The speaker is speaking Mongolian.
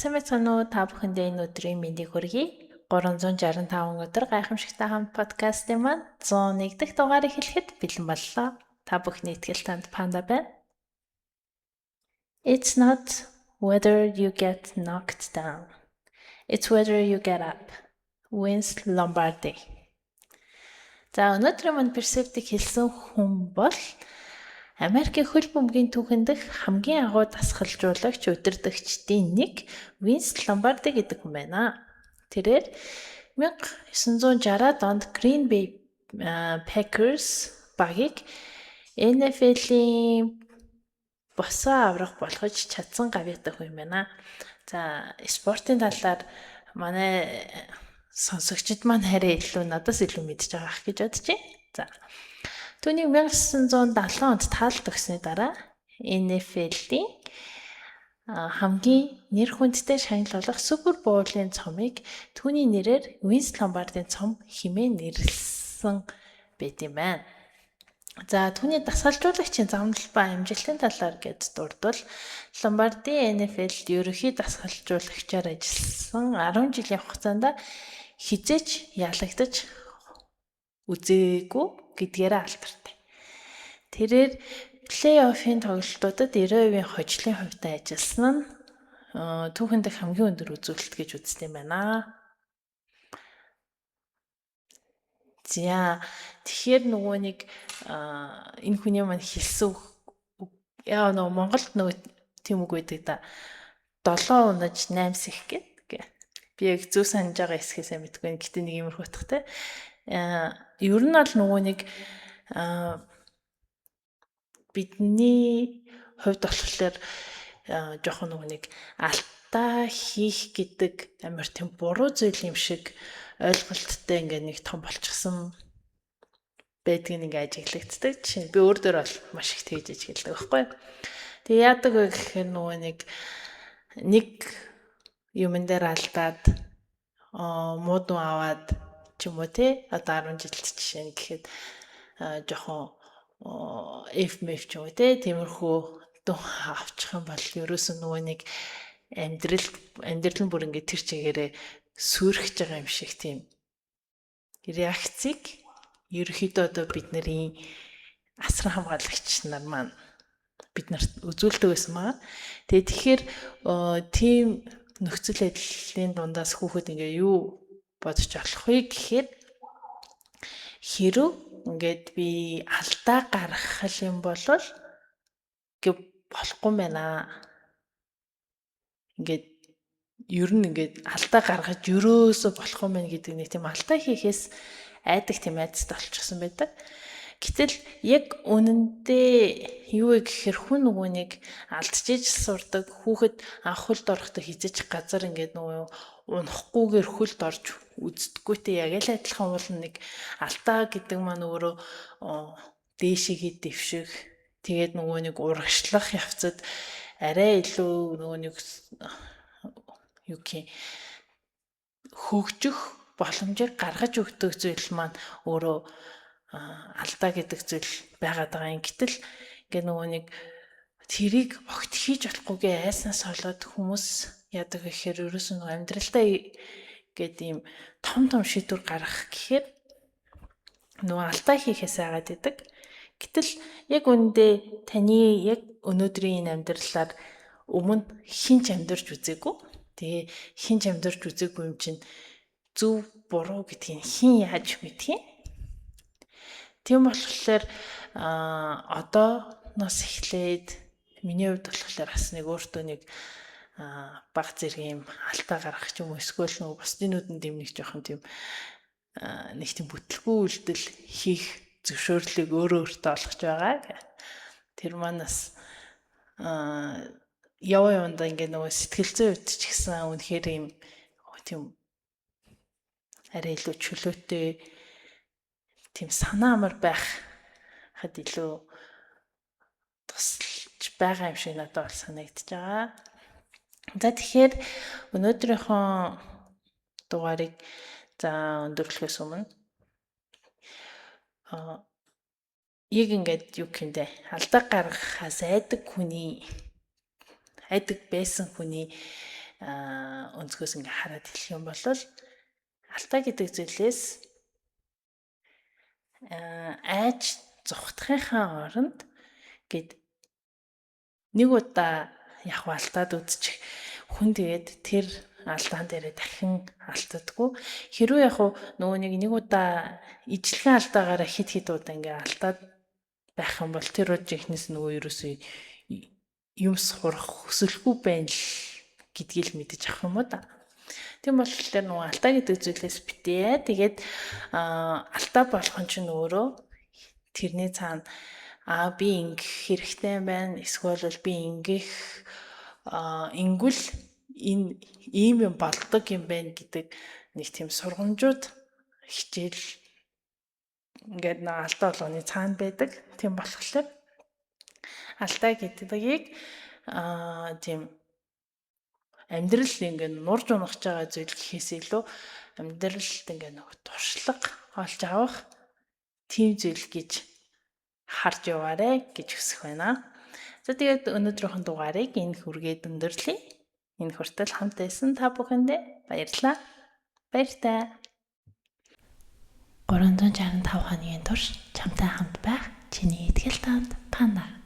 Сайн байцгаана уу? Та бүхэндээ энэ өдрийн мэндийг хүргэе. 365 өдөр гайхамшигтай хамт подкастын маань 101 дахь дугаарыг хэлэхэд бэлэн боллоо. Та бүхний итгэл танд Панда байна. It's not whether you get knocked down. It's whether you get up. Vince Lombardi. За, өнөөдрийн маань перцептийг хэлсэн хүн бол Америкийн хөл бөмбөгийн түүхэн дэх хамгийн агуу дасгалжуулагч, удирдагчдын нэг Винс Ломбарди гэдэг хүн байна. Тэрээр 1960-ад онд Green Bay Packers багийг NFL-ийн босоо аврах болгож чадсан гавьяатай хүн юм байна. За, спортын талаар манай сонсогчид маань арай илүү надаас илүү мэдж байгаа ах гэж бодож байна. За, түүнийг 1970 онд таалал өгсөний дараа NFL-ийн хамгийн нэр хүндтэй шагнал болох Super Bowl-ын цомыг түүний нэрээр Винс Ломбардын цом хэмээн нэрлэсэн байт юм байна. За, түүний дасгалжуулагчийн замнал ба амжилтын талаар гээд дурдвал, Ломбарди NFL-д ерөнхий дасгалжуулагчаар ажилласан 10 жилийн хугацаанд хэзээ ч ялагдаж үзээгүй гэдгээрээ алдартай. Тэрээр плей-оффын тоглолтуудад 90% хожлын хувьтай ажилласан нь түүхэн дэх хамгийн өндөр үзүүлэлт гэж үздэг юм байна. За, тэгэхээр нөгөө нэг энэ хүний маань хэлсэн, яа, нөгөө Монголд нөгөө тийм үг байдаг да. 7 унаж 8 сэх гэдэг. Би яг зөв санаж байгаа хэсгээсээ мэдэхгүй. Гэтэ нэг иймэрхүү утгатай. Ер нь бол нөгөө нэг бидний хувьд болохоор жоохон нөгөө нэг алдаа хийх гэдэг амар тийм буруу зүйл юм шиг ойлголттой ингээд нэг том болчихсон байдгийг ингээ ажиглагддаг. Жишээ нь, би өөр дөр бол маш их тэгж ажигладаг байхгүй. Тэгээ яадаг вэ гэхээр нөгөө нэг нэг юмн дээр алдаад муу дүн аваад ч юм уу, те, одоо 10 жилд жишээ нь гэхэд жоохон F мэф ч юм уу, те, тиймэрхүү дүн авчих юм бол ерөөсөн нөгөө нэг амьдрал нь бүр ингээд тэр чигээрээ сүрхэж байгаа юм шиг тийм реакцийг ерөөхдөө одоо бидний асран хамгаалагч нар маань бид нарт үзүүлдэг байсан байгаа. Тэгээ тэгэхээр тийм нөхцөл байдлын дундаас хүүхэд ингээ юу бодож болох вэ гэхээр, хэрв ингээд би алдаа гаргах юм бол гэ болохгүй юм байна. Ингээд ер нь ингээд алдаа гаргаж ерөөсөө болохгүй юм байна гэдэг нэг тийм алдаа хийхээс айдаг тийм айдастай болчихсон байдаг. Гэтэл яг үнэндээ юу вэ гэхээр хүн нөгөө нэг алдчихж сурдаг. Хүүхэд анх хөлд орохдоо хэзээ ч газар ингээд нөгөө унахгүйгээр хөлд орж үздэггүй те, яг л адилхан уул нэг алдаа гэдэг маань өөрөө дээшээгээ дэвших, тэгээд нөгөө нэг урагшлах явцад арай илүү нөгөө нэг юу гэх хөгжих боломжийг гаргаж өгдөг зүйл маань өөрөө алдаа гэдэг зүйл байгаад байгаа юм. Гэтэл ингээ нөгөө нэг тэрийг огт хийж болохгүйгээ айснаас болоод хүмүүс яадаг гэхээр ерөөсөө нөгөө амьдралдаа гээд ийм том том шийдвэр гаргах гэхээр нөгөө алдаа хийхээс айгаад идэг. Гэтэл яг үүндээ таны яг өнөөдрийн энэ амьдралаар өмнө хэн ч амьдарч үзээгүй. Тэгээ хэн ч амьдарч үзээгүй юм чинь зөв буруу гэдгийг хэн яаж мэдх юм? Тийм болохоор одооноос эхлээд миний хувьд болохоор бас нэг өөртөө нэг баг зэрэг юм алдаа гаргах ч юм уу, эсвэл нөгөө бусдын нүдэнд юм нэг жоохон тийм нэг тийм бүтлгүй үйлдэл хийх зөвшөөрлийг өөрөө өөртөө олгож байгаа. Тэр манаас яваа явандаа ингээ нөгөө сэтгэл зүйн хувьд ч гэсэн үнэхээр юм тийм арай илүү чөлөөтэй, тийм санаа амар байхад илүү тусалж байгаа юм шиг надад бол санагдаж байгаа. За, тэгэхээр өнөөдрийнхөө дугаарыг за өндөрлөхөөс өмнө яг ингээд юу гэмдэ алдаа гаргахаас айдаг хүний, айдаг байсан хүний өнцгөөс ингээ хараад хэлэх юм бол алдаа гэдэг зүйлээс айж зугтахынхаа оронд гээд нэг удаа яг алдаад үзчих хүн тэгээд тэр алдаан дээрээ дахин алддаггүй. Хэрвээ яг нөгөө нэг удаа ижлэгэн алдаагаараа хит хит удаа ингээ алдаад байх юм бол тэр жинхнээс нөгөө ерөөсөө юм сурах хүсэлгүй байна л гэдгийг л мэдэж авах юм уу да. Тийм болохоор нөгөө алдаа гэдэг зүйлээс битээ. Тэгээд алдаа болгон чинь өөрөө тэрний цаана би ингэх хэрэгтэй байна. Эсвэл бол би ингэх ингүүл энэ ийм юм болдог юм байна гэдэг нэг тийм сургамжууд хичээл ингээд нэг алдаа болгоны цаана байдаг. Тийм болохоор алдаа гэдгийг тийм амьдрал ингээд нурж унах байгаа зүйл гэхээс илүү амьдралд ингээд нөгөө туршлага олж авах тийм зүйл гэж харж яваарэ гэж хүсэх байна. За тэгээд өнөөдрийнхөө дугаарыг энэ хүргээд өндөрлөе. Энэ хүртэл хамт байсан та бүхэндээ баярлалаа. Баяртай. 365 хоногийн турш чамтай хамт байх чиний итгэл таанд панда.